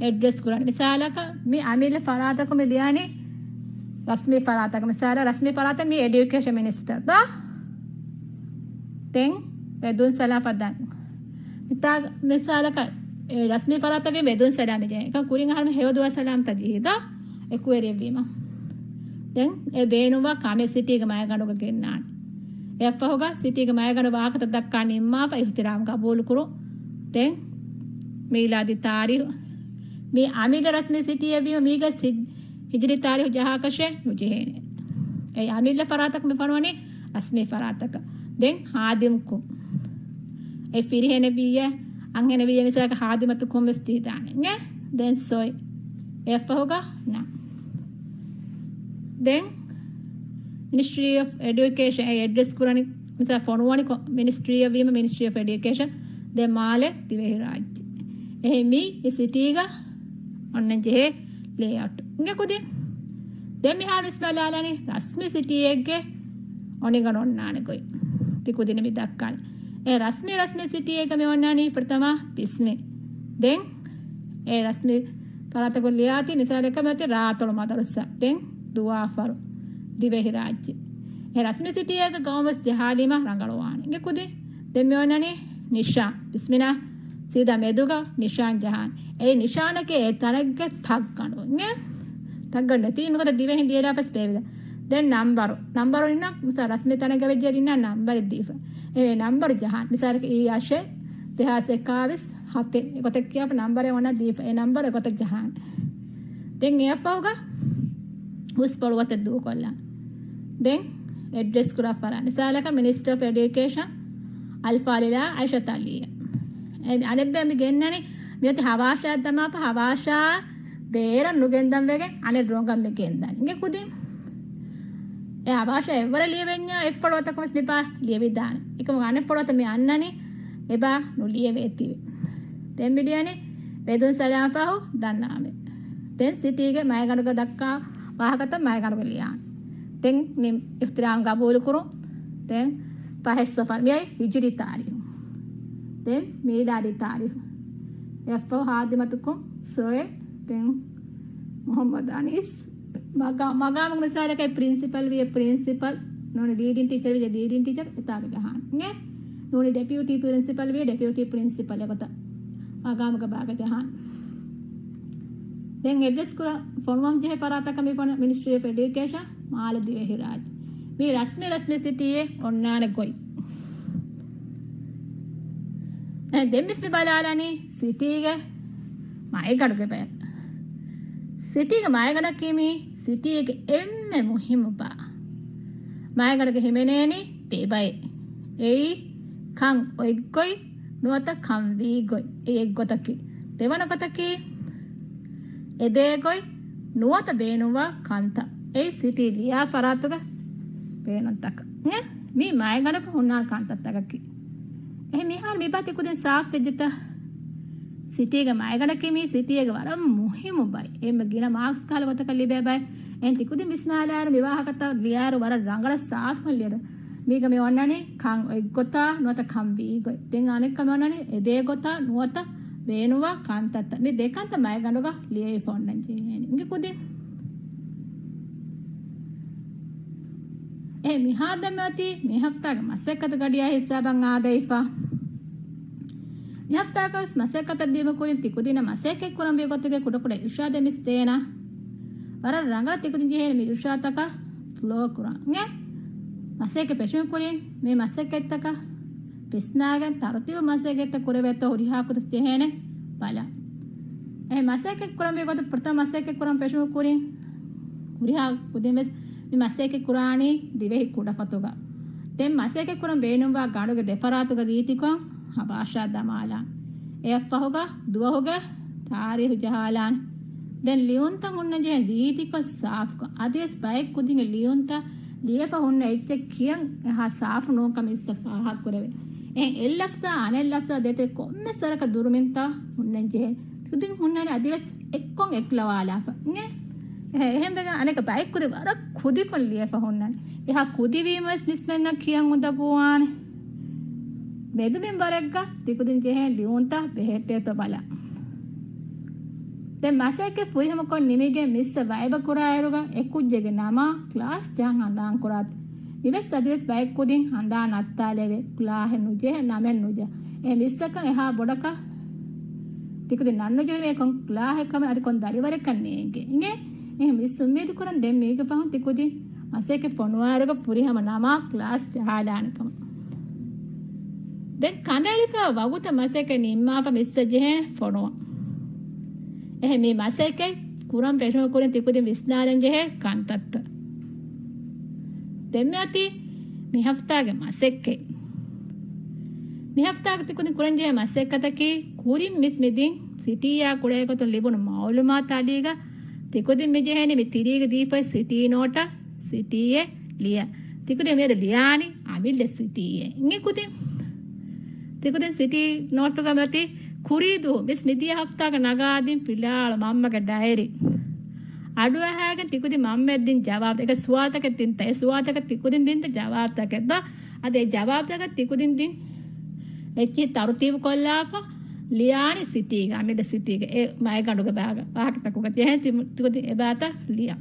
އެޑްރެސް ކުރާނެ. މިސާލަކަށް މި އަމިއްލަ ފަރާތަކު މި ލިޔާނީ ރަސްމީ ފަރާތަކަށް. މިސާލަށް ރަސްމީ ފަރާތަށް މި އެޑިއުކޭޝަން މިނިސްޓަރ ދޯ. ދެން ވެދުން ސަލާމް ފަދަ. މިތާ މިސާލަކަށް އެ ރަސްމީ ފަރާތަށް ވީ ވެދުން ސަލާމް ޖެހޭ. އެކަން ކުރިން އަހަރުމެން ހެޔޮދުވާ ސަލާމްތައް ޖެހީ ދޯ އެކުވެރިއެއް ވީމަ. ދެން އެ ބޭނުންވާ ކަމެއް ސިޓީގެ މައިގަނޑުގަ ގެންނާނެ. އެއަށްފަހުގަ ސިޓީގެ މައިގަނޑު ވާހަކަތައް ދައްކާ ނިންމާފަ އިޙްތިރާމް ގަބޫލުކުރުން. ދެން މީލާދީ ތާރީހު. މީ އަމިއްލަ ރަސްމީ ސިޓީއެއް ވީމަ މީގަ ހި-، ހިޖުރީ ތާރީހު ޖަހާކަށެއް ނުޖެހޭނެ. އެ އަމިއްލަ ފަރާތަކު މި ފޮނުވަނީ ރަސްމީ ފަރާތަކަށް. ދެން ހާދިމްކުން. އެ ފިރިހެނެއް ވިއްޔަ، އަންހެނެއް ވިއްޔަ މިސާލަކަށް ހާދިމަތުކުން ވެސް ތިހިދާނެ. އިނގޭ؟ ދެން ސޮއި. އެއަށްފަހުގަ ނަން. ދެން މިނިސްޓްރީ އޮފް އެޑިއުކޭޝަން އެ އެޑްރެސް ކުރަނީ މިސާ ފޮނުވަނިކޮށް މިނިސްޓްރީއަށް ވީމަ މިނިސްޓްރީ އޮފް އެޑިއުކޭޝަން ދެން މާލެ ދިވެހިރާއްޖެ. އެހެން މީ އެ ސިޓީގަ އޮންނަން ޖެހޭ ލޭއައުޓް. އިނގޭ ކުދިން. ދެން މިހާރު ވެސް ބަލާލާނީ ރަސްމީ ސިޓީއެއްގެ އޮނިގަނޑު އޮންނާނެ ގޮތް. ތި ކުދިން މި ދައްކާނެ. އެ ރަސްމީ، ރަސްމީ ސިޓީއެއްގަ މި އޮންނާނީ ފުރަތަމަ ބިސްމި. ދެން އެ ރަސްމީ ފަރާތަކުން ލިޔާތީ މިސާލަކަށް މިއޮތީ ރާތޮޅު މަދަރުސާ. ދެން ދުވާފަރު ދިވެހިރާއްޖެ. އެ ރަސްމީ ސިޓީއެއްގަ ގައުމުވެސް ޖަހާލީމަ ރަނގަޅުވާނެ. އިނގޭ ކުދިން. ދެން މި އޮންނަނީ ނިޝާން. ބިސްމިނާ ސީދާ މެދުގަ ނިޝާން ޖަހާނެ. އެ ނިޝާނަކީ އެ ތަނެއްގެ ތައްގަނޑު. އިނގޭ؟ ތައްގަނޑު ނެތީ މިގޮތަށް ދިވެހިން ދިޔައިލާފަސް ބޭވިދާ. ދެން ނަންބަރު. ނަންބަރު އިންނަ މިސާ ރަސްމީ ތަނެއްގަ ވެއްޖެ އިންނަ ނަންބަރެއް ދީފަ. އެ ނަންބަރު ޖަހާނެ. މިސާލަކަށް އީ އަށެއް، ދެހާސް އެކާވީސް، ހަތެއް. އެގޮތަށް ކިޔާފަ ނަންބަރެއް އޮންނަ ދީފަ. އެ ނަންބަރު އެގޮތަށް ޖަހާނެ. ދެން އެއަށްފަހުގަ ހުސްފޮޅުވަތަށް ދޫކޮށްލާ. ދެން އެޑްރެސް ކުރާ ފަރާތް. މިސާލަކަށް މިނިސްޓްރީ އޮފް އެޑިއުކޭޝަން، އަލްފާޟިލާ އައިޝަތު ޢަލީއްޔާ. އެ އަނެއްބައި މި ގެންނަނީ މިއޮތީ ހަވާޝާއަށް ދަމާފަ ހަވާޝާ ބޭރަށް ނުގެންދަން ވެގެން އަނެއް ރޮނގަށް މި ގެންދަނީ. އިނގޭ ކުދިން. އެ ހަވާޝާ އެއްވަރަށް ލިޔެވެންޏާ އެއްފޮޅުވަތަކުން ވެސް މި ބާ ލިޔެވިދާނެ. އެކަމު އަނެއްފޮޅުވަތަށް މި އަންނަނީ އެބާ ނުލިޔެވޭތީވެ. ދެން މި ލިޔަނީ ވެދުން ސަލާމް ފަހު ދަންނާމެ. ދެން ސިޓީގެ މައިގަނޑުގަ ދައްކާ ވާހަކަތައް މައިގަނޑުގަ ލިޔާނެ. ދެން ނި-، އިޙްތިރާމް ގަބޫލުކުރުން. ދެން ފަހެއް ސޮފަރު. މިއައީ ހިޖުރީ ތާރީޚު. ދެން މީލާދީ ތާރީޚު. އެއަށްފަހު ހާދިމަތުކުން ސޮއެ. ދެން މުޙައްމަދު އަނީސް. މަގާ-، މަގާމުގެ މިސާލަކަށް ޕްރިންސިޕަލް ވިޔަ ޕްރިންސިޕަލް، ނޫނީ ލީޑިން ޓީޗަރ ވިޔަ ލީޑިން ޓީޗަރ އެތާގަ ޖަހާނެ. އިނގޭ؟ ނޫނީ ޑެޕިއުޓީ ޕްރިންސިޕަލް ވިޔަ ޑެޕިއުޓީ ޕްރިންސިޕަލް އެގޮތަށް މަގާމުގެ ބާގަ ޖަހާނެ. ދެން އެޑްރެސް ކުރާ ފޮނުވަން ޖެހޭ ފަރާތަކަށް މި ފޮނު މިނިސްޓްރީ އޮފް އެޑިއުކޭޝަން މާލެ ދިވެހިރާއްޖެ. މީ ރަސްމީ ރަސްމީ ސިޓީއެއް އޮންނާނެ ގޮތް. އެ ދެން ވެސް މި ބަލާލަނީ ސިޓީގެ މައިގަނޑުގެ ބައެއް. ސިޓީގެ މައިގަނޑަކީ މީ ސިޓީގެ އެންމެ މުހިއްމު ބައް. މައިގަނޑުގެ ހިމެނޭނީ ދެ ބައެއް. އެއީ ކަން އޮތް ގޮތް ނުވަތަ ކަން ވީ ގޮތް. އެއީ އެއް ގޮތަކީ. ދެވަނަ ގޮތަކީ އެދޭ ގޮތް ނުވަތަ ބޭނުންވާ ކަންތައް. އެއީ ސިޓީ ލިޔާ ފަރާތުގެ ބޭނުންތަކަށް. އެ، މީ މައިގަނޑަކަށް ހުންނާ ކަންތައްތަކަކީ. އެހެން މިހާރު މި ބައްތި ކުދިން ސާފު ވެއްޖެތަ؟ ސިޓީގެ މައިގަނޑަކީ މީ ސިޓީގެ ވަރަށް މުހިއްމު ބައެއް. އެންމެ ގިނަ މާކްސް ކަހަލަ ގޮތަކަށް ލިބޭ ބައެއް. އެހެން ތިކުދިން ވިސްނާލާއިރު މި ވާހަކަތައް ލިޔާއިރު ވަރަށް ރަނގަޅަށް ސާފުކޮށް ލިޔެދޯ. މީގަ މި އޮންނަނީ ކަން އޮތް ގޮތާ ނުވަތަ ކަން ވީ ގޮތް. ދެން އަނެއްކަމެއް އޮންނަނީ އެދޭ ގޮތާ ނުވަތަ ބޭނުންވާ ކަންތައްތައް. މި ދެ ކަންތައް މައިގަނޑުގަ ލިޔެވިފަ އޮންނަން ޖެހޭނެ. އިނގޭ ކުދިން. އެ މިހާރު ދެންމެ އޮތީ މި ހަފްތާގެ މަސައްކަތު ގަޑިއާ ހިސާބަށް އާދައިފަ. މި ހަފްތާގަވެސް މަސައްކަތަށް ދިޔުމަށް ކުރިން ތިކުދިންނަށް މަސައްކަތް ކުރަންވީ ގޮތުގެ ކުޑަކުޑަ އިރުޝާދެއް މިސް ދޭނަ. ވަރަށް ރަނގަޅަށް ތިކުދިން ޖެހޭނެ މި އިރުޝާދުތަކަށް ފްލޯ ކުރަން. އެ މަސައްކަތް ފެށުމަށް ކުރިން މި މަސައްކަތްތަކަށް ވިސްނާގެން ތަރުތީބު މަސައްކަތްތައް ކުރެވޭތޯ ހުރިހާ ކުދިން ޖެހޭނެ ބަލަން. އެ މަސައްކަތް ކުރަންވީ ގޮތަށް ފުރަތަމަ މަސައްކަތް ކުރަން ފެށުމަށް ކުރިން ހުރިހާ ކުދިން ވެސް މި މަސައްކަތް ކުރާނީ ދިވެހި ކުޑަފަތުގަ. ދެން މަސައްކަތް ކުރަން ބޭނުންވާ ގަނޑުގެ ދެފަރާތުގަ ރީތިކޮށް ހަބާޝާ ދަމާލާން. އެއަށްފަހުގަ ދުވަހުގެ ތާރީހު ޖަހާލާން. ދެން ލިޔުންތައް ހުންނަން ޖެހޭ ރީތިކޮށް ސާފުކޮށް. އަދިވެސް ބައެއް ކުދިންގެ ލިޔުންތައް ލިޔެފަ ހުންނަ އެއްޗެއް ކިޔަން އެހާ ސާފު ނޫންކަން މިސް ފާހަގަކުރެވޭ. އެހެން އެއް ލަފްޒާ އަނެއް ލަފްޒާ ދޭތެރޭ ކޮންމެސް ވަރަކަށް ދުރުމިންތައް ހުންނަން ޖެހޭ. ކުދިން ހުންނަނީ އަދިވެސް އެއްކޮށް އެކުލަވާލާފަ. އެ، އެހެންވެގެން އަނެކަ ބައެއް ކުދިން ވަރަށް ކުދިކޮށް ލިޔެފަ ހުންނަން. އެހާ ކުދިވީމަވެސް މިސްމެންނަށް ކިޔަން އުނދަގޫވާނެ. މެދުމިންވަރެއްގަ ތިކުދިން ޖެހޭ ލިޔުންތައް ބެހޭތޯ ބަލަން. ދެން މަސައްކަތް ފުރިހަމަކޮށް ނިމިގެން މިސްއަށް ވައިބަ ކުރާއިރުގަ އެ ކުއްޖެއްގެ ނަމާ ކްލާސް ޖަހަން ހަނދާން ކުރާތި. މިވެސް އަދިވެސް ބައެއް ކުދިން ހަނދާން ނައްތާލެވޭ. ކްލާހެއް ނުޖެހޭ، ނަމެއް ނުޖެހޭ. އެ މިސްއަކަށް އެހާ ބޮޑަކަށް ތިކުދިން ނަންނުޖެހުމޭ ކޮން ކްލާހެއް ކަމެއް އަދި ކޮން ދަރިވަރެއްކަން ނޭނގޭ. އިނގޭ؟ އެހެން މިސް އުއްމީދު ކުރަން ދެން މީގެ ފަހުން ތިކުދިން މަސައްކަތް ފޮނުވާއިރުގަ ފުރިހަމަ ނަމާ ކްލާސް ޖަހާލާނެ ކަމަށް. ދެން ކަނޑައެޅިފަ ވަގުތަށް މަސައްކަތް ނިންމާފަ މިސްއަށް ޖެހޭ ފޮނުވަން. އެހެން މި މަސައްކަތް ކުރަން ފެށުމަށް ކުރިން ތިކުދިން ވިސްނާލަން ޖެހޭ ކަންތައްތައް. ދެންމެ އޮތީ މި ހަފްތާގެ މަސައްކަތް. މި ހަފްތާގެ ތިކުދިން ކުރަން ޖެހޭ މަސައްކަތަކީ ކުރިން މިސް މިދިން ސިޓީއާ ކުޑައިގޮތުން ލިބުނު މައުލޫމާތާ އަލީގަ ތިކުދިން މި ޖެހޭނީ މި ތިރީގެ ދީފައި ސިޓީ ނޯޓަށް ސިޓީއެއް ލިޔަ. ތިކުދިން މިއަދު ލިޔާނީ އަމިއްލަ ސިޓީއެއް. އިނގޭ ކުދިން. ތިކުދިން ސިޓީ ނޯޓުގަ މިއޮތީ ކުރީ ދުވަހު މިސް މިދިޔަ ހަފްތާގަ ނަގާދިން ފިލާވަޅު މަންމަގެ ޑައިރީ. އަޑުއަހާގެން ތިކުދިން މަންމައަށް ދިން ޖަވާބު. އެކަ ސުވާލުތަކެއް ދިންތަ؟ އެ ސުވާލުތަކަށް ތިކުދިން ދިންތަ ޖަވާބުތަކެއް ދޯ؟ އަދި އެ ޖަވާބުތަކަށް ތިކުދިން ދިން އެއްޗިހި ތަރުތީބު ކޮށްލާފަ ލިޔާނީ ސިޓީގަ، އަމިއްލަ ސިޓީގަ އެ މައިގަނޑުގެ ބާގަ ވާހަކަތަކުގަ ޖެހޭ ތި-، ތިކުދިން އެބައިތަ ލިޔަ.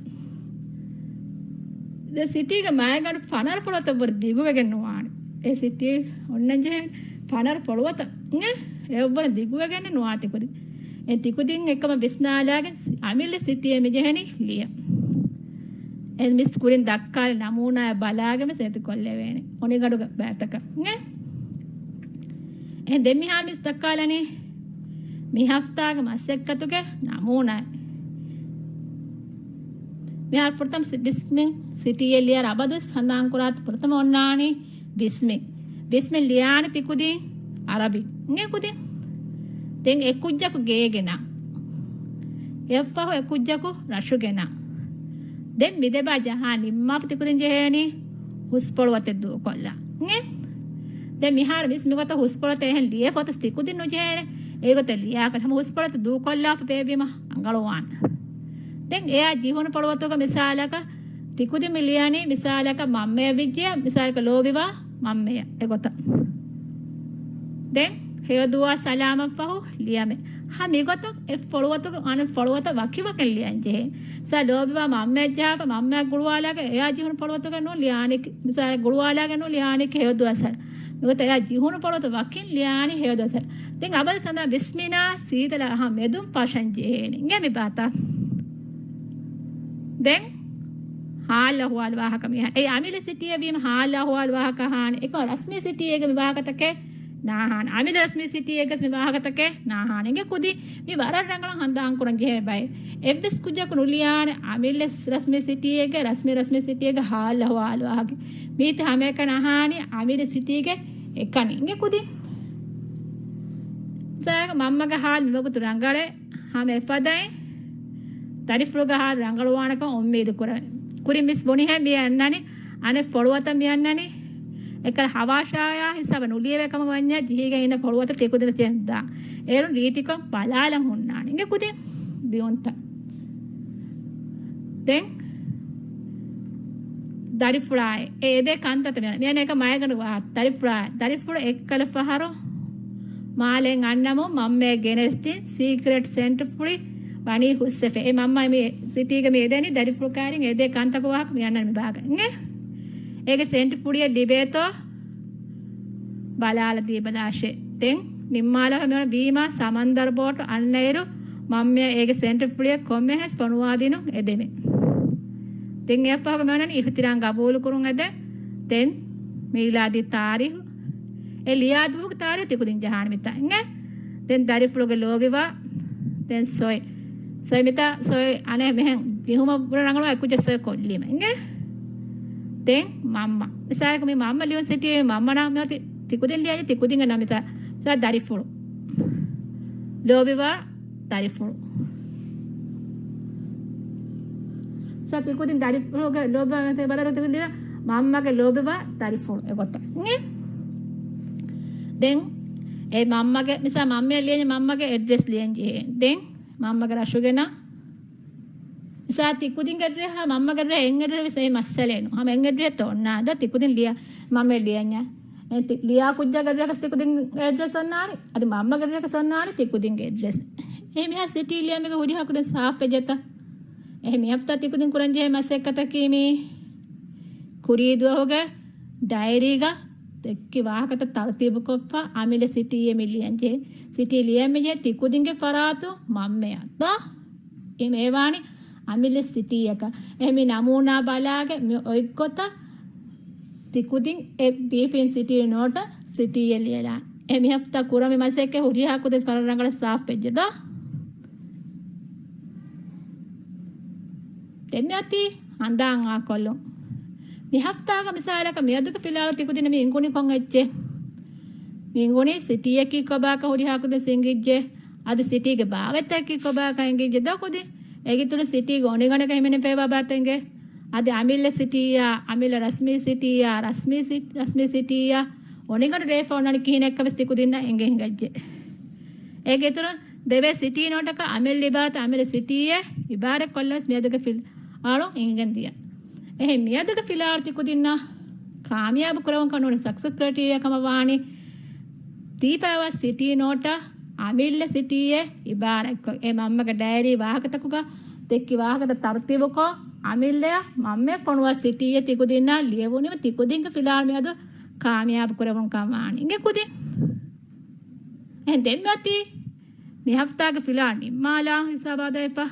ދެ ސިޓީގެ މައިގަނޑު ފަނަރަ ފޮޅުވަތަށް ވުރެ ދިގުވެގެން ނުވާނެ. އެ ސިޓީ އޮންނަން ޖެހޭ ފަނަރަ ފޮޅުވަތަށް އެއްވުރެ ދިގުވެގެން ނުވާ ތިކުދިން. އެ ތިކުދިން އެކަމަށް ވިސްނާލާގެން ސި-، އަމިއްލަ ސިޓީއެއް މި ޖެހެނީ ލިޔަ. އެ މިސް ކުރިން ދައްކާލި ނަމޫނާއެއް ބަލާގެން ވެސް އެތި ކޮށްލެވޭނެ. އޮނިގަނޑުގެ ބައިތަކަށް. އެ؟ އެ ދެން މިހާރު މިސް ދައްކާލަނީ މި ހަފްތާގެ މަސައްކަތުގެ ނަމޫނާއެއް. މިހާރު ފުރަތަމަ ސި-، ބިސްމިން ސިޓީއެއް ލިޔާ އަބަދުވެސް ހަނދާން ކުރާތި ފުރަތަމަ އޮންނާނީ ބިސްމި. ބިސްމި ލިޔާނެ ތިކުދިން އަރަބި. އިނގޭ ކުދިން. ދެން އެ ކުއްޖަކު ގޭގެ ނަން. އެއަށްފަހު އެ ކުއްޖަކު ރަށުގެ ނަން. ދެން މި ދެބާ ޖަހާ ނިންމާފަ ތިކުދިން ޖެހޭނީ ހުސްފޮޅުވަތެއް ދޫކޮށްލާ. އިނގޭ؟ ދެން މިހާރު މިސް މިގޮތަށް ހުސްފޮޅުވަތެއް އެހެން ލިޔެފަ އޮތަސް ތިކުދިން ނުޖެހޭނެ. އެގޮތަށް ލިޔާކަށް ހަމަ ހުސްފޮޅުވަތެއް ދޫކޮށްލާފަ ބޭއްވީމަ ރަނގަޅުވާނެ. ދެން އެއާ ޖިހުނު ފޮޅުވަތުގަ މިސާލަކަށް ތިކުދިން މި ލިޔަނީ މިސާލަކަށް މަންމަޔަށް ވިއްޖެޔާ، މިސާލަކަށް ލޯބިވާ މަންމަޔަށް އެގޮތަށް. ދެން ހެޔޮދުވާ ސަލާމަށްފަހު ލިޔަމޭ. ހަ މިގޮތަށް އެ ފޮޅުވަތުގެ އަނެއް ފޮޅުވަތަށް ވަކިވަކިން ލިޔަން ޖެހޭ. މިސާލަށް ލޯބިވާ މަންމަޔަށް ޖަހާފަ މަންމަޔަށް ގުޅުވާލާގެން އެއާ ޖިހުނު ފޮޅުވަތުގަ ނޫން ލިޔާނީކީ، މިސާލަށް ގުޅުވާލާގެން ނޫން ލިޔާނީކީ ހެޔޮދުވާ ސަލާމް. މިގޮތަށް އެއާ ޖިހުނު ފޮޅުވަތަށް ވަކިން ލިޔާނީ ހެޔޮދުވާ ސަލާމް. ދެން އަބަދު ސަނދާ ބިސްމިނާ ސީދަލާ ހަ މެދުން ފަށަން ޖެހޭނެ. އިނގޭ މި ބާތަ. ދެން ހާލު އަހުވާލު ވާހަކަ މިހާ. އެ އަމިއްލަ ސިޓީއެއް ވީމަ ހާލު އަހުވާލު ވާހަކަ އަހާނެ. އެކަމަ ރަސްމީ ސިޓީއެއްގެ މި ވާހަކަތަކެއް ނާހާނެ. އަމިއްލަ ރަސްމީ ސިޓީއެއްގަސް މި ވާހަކަތަކެއް ނާހާނެ. އިނގޭ ކުދި، މި ވަރަށް ރަނގަޅަށް ހަނދާން ކުރަން ޖެހޭ ބައެއް. އެއްވެސް ކުއްޖަކު ނުލިޔާނެ އަމިއްލަ ރަސްމީ ސިޓީއެއްގެ، ރަސްމީ ރަސްމީ ސިޓީއެއްގެ ހާލު އަހުވާލު އަހަގެ. މީތި ހަމައެކަނި އަހާނީ އަމިއްލަ ސިޓީގެ އެކަނި. އިނގޭ ކުދި. ސާގަ މަންމަގެ ހާލު މިވަގުތު ރަނގަޅޭ. ހަމަ އެފަދައިން ދަރިފުޅުގެ ހާލު ރަނގަޅުވާނެކަން އުއްމީދު ކުރަން. ކުރިން މިސް ބުނިހެން މި އަންނަނީ، އަނެއް ފޮޅުވަތަށް މި އަންނަނީ. އެކަލަ ހަވާ ޝާޔާ ހިސާބަށް ނުލިޔެވޭ ކަމަކަށް ވަންޏާ ޖެހިގެން އިންނަ ފޮޅުވަތަށް ތިކުދިން ދާ. އޭރުން ރީތިކޮށް ބަލާލަން ހުންނާނެ. އިނގޭ ކުދިން ދިޔުންތައް. ދެން ދަރިފުޅާއި އެ އެދޭ ކަންތައްތައް މި އަންނަ. މި އަންނަ އެކަ މައިގަނޑު ވާ ދަރިފުޅާއި. ދަރިފުޅު އެއްކަލަ ފަހަރު މާލެއިން އަންނަމުން މަންމައަށް ގެނެސްދިން ސީކްރެޓް ސެންޓް ފުޅި ވަނީ ހުސްވެފަ. އެ މަންމަ މި ސިޓީގަ މި އެދެނީ ދަރިފުޅު ކައިރިން އެދޭ ކަންތަކު ވާހަކަ މި އަންނަން މި ބާގަ. އިނގޭ؟ އޭގެ ސެންޓް ފުޅިއެއް ލިބޭތޯ؟ ބަލާލަ ދީބަލާށޭ. ދެން ނިންމާލާފަ މިއޮންނަ ވީމާ ސަމަންދަރު ބޯޓު އަންނައިރު މަންމަޔަށް އޭގެ ސެންޓް ފުޅިއެއް ކޮންމެހެންސް ފޮނުވާދިނުން އެދެމެ. ދެން އެއަށްފަހުގަ މިއޮންނަނީ އިހުތިރާމް ގަބޫލުކުރުން އެދެން. ދެން މީލާދީ ތާރީހު. އެ ލިޔާ ދުވަހުގެ ތާރީހު ތިކުދިން ޖަހާނެ މިތާ. އިނގޭ؟ ދެން ދަރިފުޅުގެ ލޯބިވާ. ދެން ސޮއި. ސޮއި މިތާ ސޮއި އަނެއް މިހެން ދިހުމަށް ބުރަ ރަނގަޅު އެކުއްޖެއް ސޮއި ކޮށްލީމަ. އިނގޭ؟ ދެން މަންމަ. މިސާލަކަށް މި މަންމަ ލިޔުން ސިޓީ މަންމަ ނަމަ މިއޮތީ ތިކުދިން ލިޔައްޔަ ތިކުދިންގެ ނަމަ މިތާ. މިސާ ދަރިފުޅު. ލޯބިވާ ދަރިފުޅު. ސާ ތިކުދިން ދަރިފުޅުގެ ލޯބިވާ މަންމަގެ ލޯބިވާ ދަރިފުޅު އެގޮތަށް. އިނގޭ؟ ދެން އެ މަންމަގެ، މިސާ މަންމަ ލިޔަން މަންމަގެ އެޑްރެސް ލިޔަން ޖެހޭ. ދެން މަންމަގެ ރަށުގެ ނަ މިސާ ތިކުދިންގެ އެޑްރެހާ މަންމަގެ އެޑްރެހާ އެއް އެޑްރެހެއް ވެސް އެއް މައްސަލައެއް ނޫން. ހަމަ އެއް އެޑްރެހެއްތޯ އޮންނާނެ ދޯ ތިކުދިން ލިޔާ މަންމަ ލިޔަންޏާ. އެ ތި-، ލިޔާ ކުއްޖާގެ އެޑްރެހަކަސް ތިކުދިން އެޑްރެސް އޮންނާނެ. އަދި މަންމަގެ އެޑްރެހަކަސް އޮންނާނެ ތިކުދިންގެ އެޑްރެސް. އެހެން މިހާ ސިޓީ ލިޔަން މީގެ ހުރިހާ ކުދިން ސާފް ވެއްޖެތަ؟ އެހެން މިހަފްތާ ތިކުދިން ކުރަން ޖެހޭ މަސައްކަތަކީ މީ ކުރީ ދުވަހުގެ ޑައިރީގަ ދެއްކި ވާހަކަތައް ތަރުތީބުކޮށްފަ އަމިއްލަ ސިޓީއެއް މި ލިޔަން ޖެހޭ. ސިޓީ ލިޔަން މި ޖެހޭ ތިކުދިންގެ ފަރާތު މަންމަޔަށް ދޯ؟ އެ މޭވާނީ އަމިއްލަ ސިޓީއަކަށް. އެ މި ނަމޫނާ ބަލާގެ މި އޮތްގޮތަށް ތިކުދިން އެ ދީފިން ސިޓީ ނޯޓަށް ސިޓީއެއް ލިޔެލާން. އެ މިހަފްތާ ކުރަމި މަސައްކަތް ހުރިހާ ކުދިން ފަރަށް ރަނގަޅަށް ސާފް ވެއްޖެ ދޯ؟ ދެން މިއޮތީ ހަނދާން އާކޮށްލުން. މި ހަފްތާގަ މިސާލަކަށް މިއަދުގެ ފިލާވަޅު ތިކުދިންނަށް މި އިނގުނީ ކޮން އެއްޗެއް؟ މި އިނގުނީ ސިޓީއަކީ ކޮބާކަށް ހުރިހާ ކުދިން އިނގިއްޖެ. އަދި ސިޓީގެ ބާވަތްތަކަކީ ކޮބާކަށް އިނގިއްޖެ ދޯ ކުދިން؟ އޭގެ އިތުރުން ސިޓީގެ އޮނިގަނޑަކަށް ހިމެނެފައިވާ ބާވަތްތައް އިނގޭ. އަދި އަމިއްލަ ސިޓީއާ، އަމިއްލަ ރަސްމީ ސިޓީއާ، ރަސްމީ ސި-، ރަސްމީ ސިޓީއާ އޮނިގަނޑު ރޭފަ އޮންނާނީ ކިހިނެއްކަށް ވެސް ތިކުދިންނަށް އެނގޭ ހިނގައްޖެ. އޭގެ އިތުރުން ދެވޭ ސިޓީ ނޯޓަކަށް އަމިއްލަ އިބާރާތަށް އަމިއްލަ ސިޓީއޭ އިބާރާތް ކޮށްލަން ވެސް މިއަދުގެ ފިލާވަޅު އެނގިގެން ދިޔަ. އެހެން މިއަދުގެ ފިލާވަޅު ތިކުދިންނަށް ކާމިޔާބު ކުރެވުން ކަންނޫނީ ސަކްސެސް ކްރައިޓީރިއާ ކަމަށް ވާނީ ދީފައިވާ ސިޓީ ނޯޓަށް އަމިއްލަ ސިޓީއޭ އިބާރާތްކޮށް، އެ މަންމަގެ ޑައިރީ ވާހަކަތަކުގަ ދެއްކި ވާހަކަތައް ތަރުތީބުކޮށް، އަމިއްލަޔަށް މަންމަޔަށް ފޮނުވާ ސިޓީއޭ ތިކުދިންނަށް ލިޔެވުނީމަ ތިކުދިންގެ ފިލާވަޅު މިއަދު ކާމިޔާބު ކުރެވުން ކަމަށް ވާނީ. އިނގޭ ކުދިން. އެހެން ދެން މިއޮތީ މި ހަފްތާގެ ފިލާވަޅު ނިންމާލާން ހިސާބާ ދައިފަ.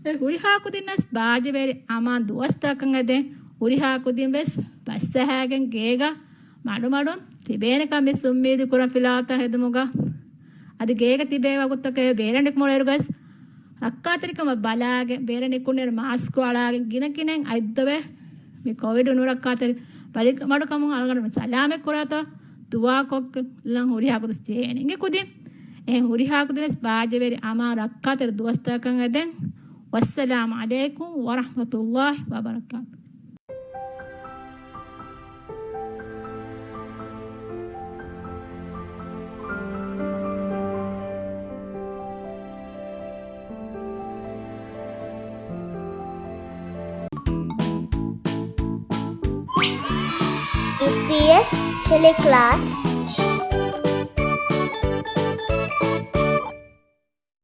އެ ހުރިހާ ކުދިންނަސް ބާއްޖަވެރި އަމާން ދުވަސްތަކަށް އެދެން ހުރިހާ ކުދިން ވެސް ބައްސަހައިގެން ގޭގަ މަޑުމަޑުން ތިބޭނެ ކަމެއް އުއްމީދު ކުރަން ފިލާވަޅުތައް ހެދުމުގަ. އަދި ގޭގަ ތިބޭ ވަގުތުތަކެއް ބޭރަށް ނިކުމުނުއިރު ވެސް ރައްކާތެރިކަމަށް ބަލާގެން، ބޭރަށް ނިކުންއިރު މާސްކު އަޅާގެން ގިނަ ގިނައިން އަތްދޮވެ މި ކޮވިޑު ނުރައްކާތެރި ބަލި މަޑުކަމުން އަޅުގަނޑު ސަލާމަތް ކުރާތޯ ދުޢާކޮށްލަން ހުރިހާ ކުދިން ޖެހޭނެ. އިނގޭ ކުދިން. އެހެން ހުރިހާ ކުދިން ވެސް ބާއްޖަވެރި އަމާން ރައްކާތެރި ދުވަސްތަކަށް އެދެން. ވައްސަލާމް ޢަލައިކުމް ވަރަޙްމަތުﷲ ވަބަރަކާތު. އީޕީއެސް ޓެލެކްލާސް